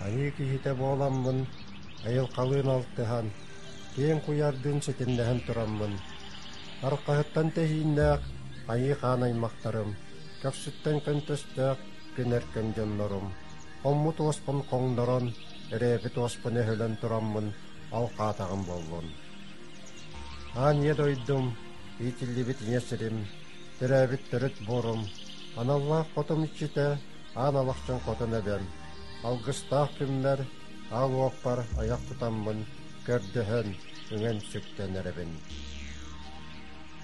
Айыы киһитэ буоламмын, айылҕалыын алтыһан, киэҥ куйаардыын ситимнэһэн тураммын, арҕаһыттан тэһииннээх айыы хаан аймахтарым, көхсүттэн көнтөстөөх күн эркин дьоннорум, хоммут уоспун хоҥнорон, эрээбит уоспун өһүлэн тураммын алҕаатаҕым буоллун. Аан ийэ дойдум, иитиллибит ийэ сирим, төрөөбүт төрүт буорум, аналлаах хотум иччитэ Аан Алахчын хотун эбэм, алгыстаах күммэр, аал уоппар айах тутаммын, көрдөһөн, үҥэн-сүктэн эрэбин.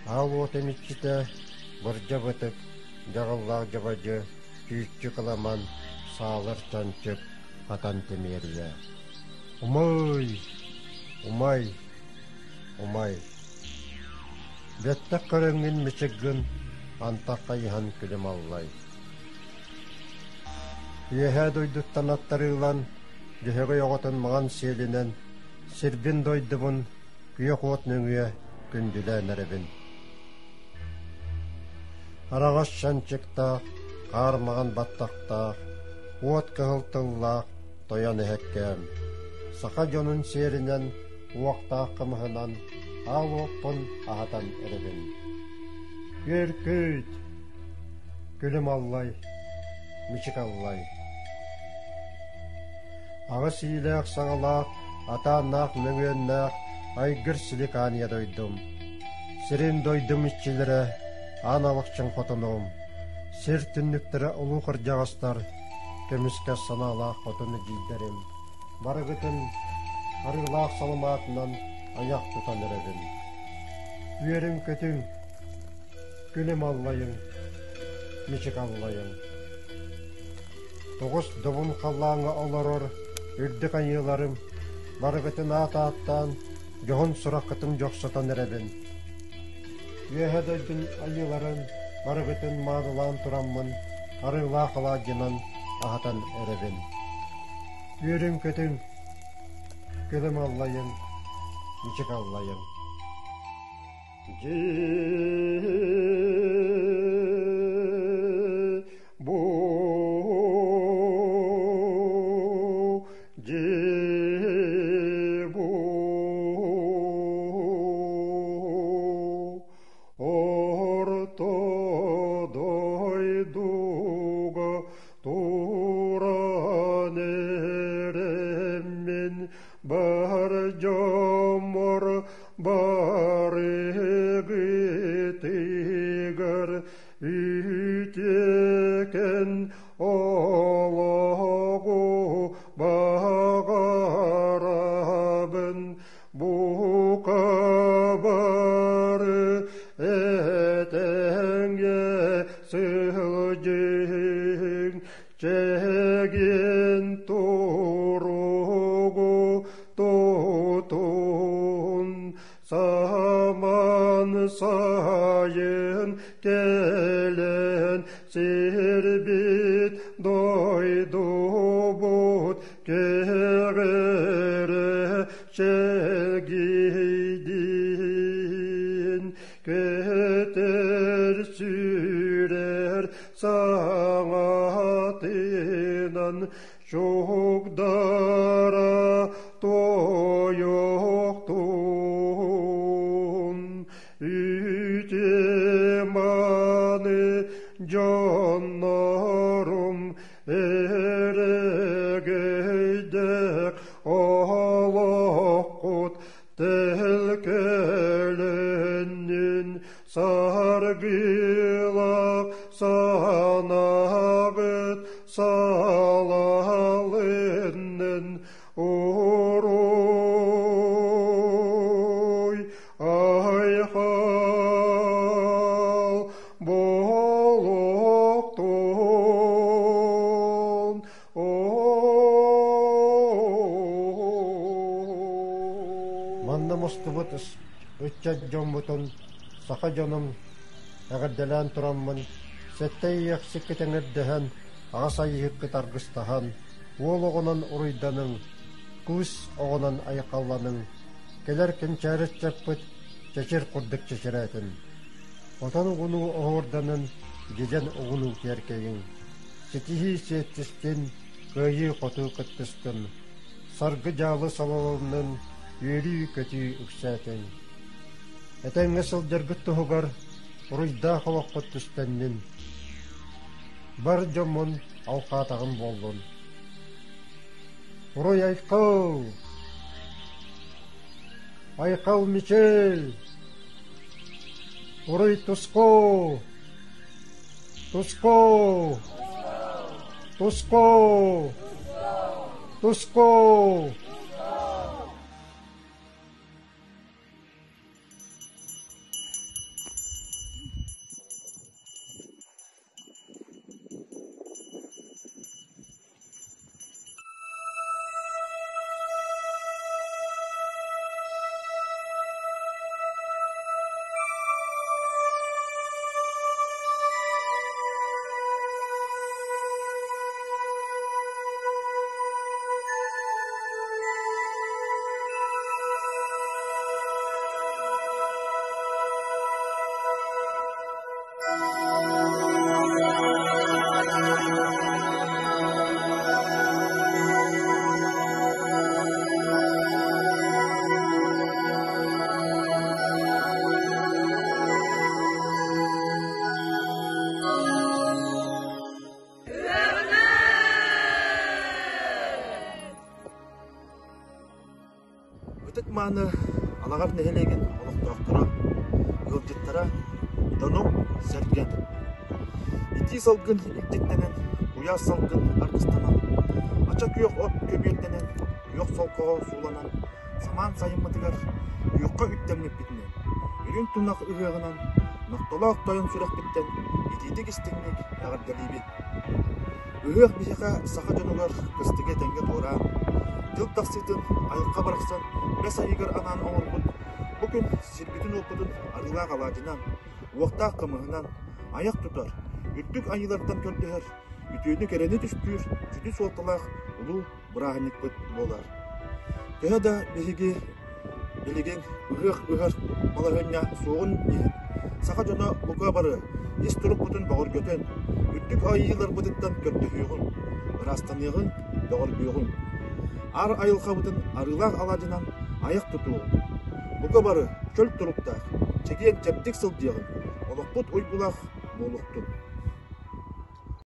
Аал уотум иччитэ, бырдьа бытык, дьаҕыллаах дьабадьы, күүччү кыламан, саалар чанчык, хатан тимиэрийэ. Умай! Умай! Умай! Бэттэх көрөҥҥүн мичик гын, антах хайыһан күлүм аллай. Үөһээ дойдуттан аттарыылан, Дьөһөгөй оҕотун маҥан сиэлинэн, сирбин-дойдубун күөх уот нөҥүө күндүлээн эрэбин. Араҕас чанчыктаах, хаар маҕан баттахтаах, уот кыһыл тыллаах тойон эһэккээм, саха дьонун сиэринэн уохтаах кымыһынан аал уоппун аһатан эрэбин. Үөркүйт! Күлүм аллай, мичик аллай. Аҕыс иилээх саҥалаах, атааннаах мөҥүөннээх айгыр силик аанньа дойдум. Сирин дойдум иччилэрэ, аан алахчын хотонум. Сир түннүктэрэ улуу кырдьаҕастар, көмүскэс санаалаах хотун эдьиийдэрим. Барыгытын арыылаах саламаатынан айах тутан эрэбин. Үөрүҥ-көтүҥ, күлүм аллайыҥ, мичик аллайыҥ. Тоҕус добун халлааҥҥа олорор үрдүк айыыларым, барыгытын аат ааттаан, дьоһун сураххытын дьохсотон эрэбин. Үөһэ дойдун айыыларын барыгытын маанылаан тураммын, арыылаах алаадьынан аһатан эрэбин. Үөрүҥ-көтүҥ, күлүм аллайыҥ, мичик аллайыҥ. Бу дьиэ бу орто дойдуга туран эрэммин бар дьоммор барыгытыгар үтүөкэн олоҕу баҕарабын бука бары этэҥҥэ сылдьыҥ чэгиэн туругу тутун саман сайын кэлэн сирбит дойдубут кэҕэрэ чэлгийдин көтөр сүүрэр саҥатынан чугдара туойуохтун үтүө-мааны дьоннорум эрэгейдээх олоххут Телкеленнин саргылах санаҕыт салалыннын уруй айхал буолуохтун. Манна мустубут ыччат дьоммутун, саха дьонун эҕэрдэлээн тураммын, сэттэ иэхсиккит эҥэрдэһэн, аҕыс айыыһыккыт аргыстаһан, уол оҕонон уруйданыҥ, кыыс оҕонон айхалланыҥ, кэлэр кэнчээри ыччаппыт чэчир курдук чэчирээтин. Отон угунуу оһуорданын, дьэдьэн угунуу киэркэйиҥ. Ситиһии сиэттистин, кыайыы-хотуу кыттыстын, саргы-дьаалы салалыннын, үөрүү-көтүү үксээтин. Этэҥҥэ сылдьаргыт туһугар уруйдаах олоххут түстэннин. Бар дьоммун алҕаатаҕым буоллун. Уруй айхал! Айхал мичил! Уруй туску! Туску! Туску! Туску! Ытык мааны Алаҕар нэһилиэгин олохтоохторо, ыалдьыттара, дьонум, сэргэм. Итии салгын илдьиттэнэн, куйаас салгын аргыстанан, ача күөх от көбүөрдэнэн, күөх солкоҕо сууланан, самаан сайыммытыгар күөххэ үктэммиппитинэн, үрүҥ тунах ыһыаҕынан, нохтолоох тойон сүрэхпиттэн итиитик-истиҥник эҕэрдэлиибит. Ыһыах биһиэхэ саха дьонугар кыстыгы этэҥҥэ туораан, тыл тахсыытын айылҕа барахсан бэс ыйыгар анаан оҥорбут бу күн сирбитин-уоппутун арыылаах алаадьынан, уохтаах кымыһынан айах тутар, үрдүк айыылартан көрдөһөр, үтүөнү-кэрэни түстүүр сүдү суолталаах улуу бырааһынньыкпыт буолар. Төһө да биһиги билигин ыһыах ыһар балаһыанньа суоҕун иһин, саха дьоно бука бары ис турукпутун бөҕөргөтөн, үрдүк айыыларбытыттан көрдөһүөҕүҥ, ыраастаныаҕыҥ, бөҕөргүөҕүҥ. Аар айылҕабытын арыылаах алаадьынан айах тутуоҕуҥ. Бука бары чөл туруктаах, чэгиэн-чэбдик сылдьыаҕыҥ, олохпут уйгулаах буолуохтун.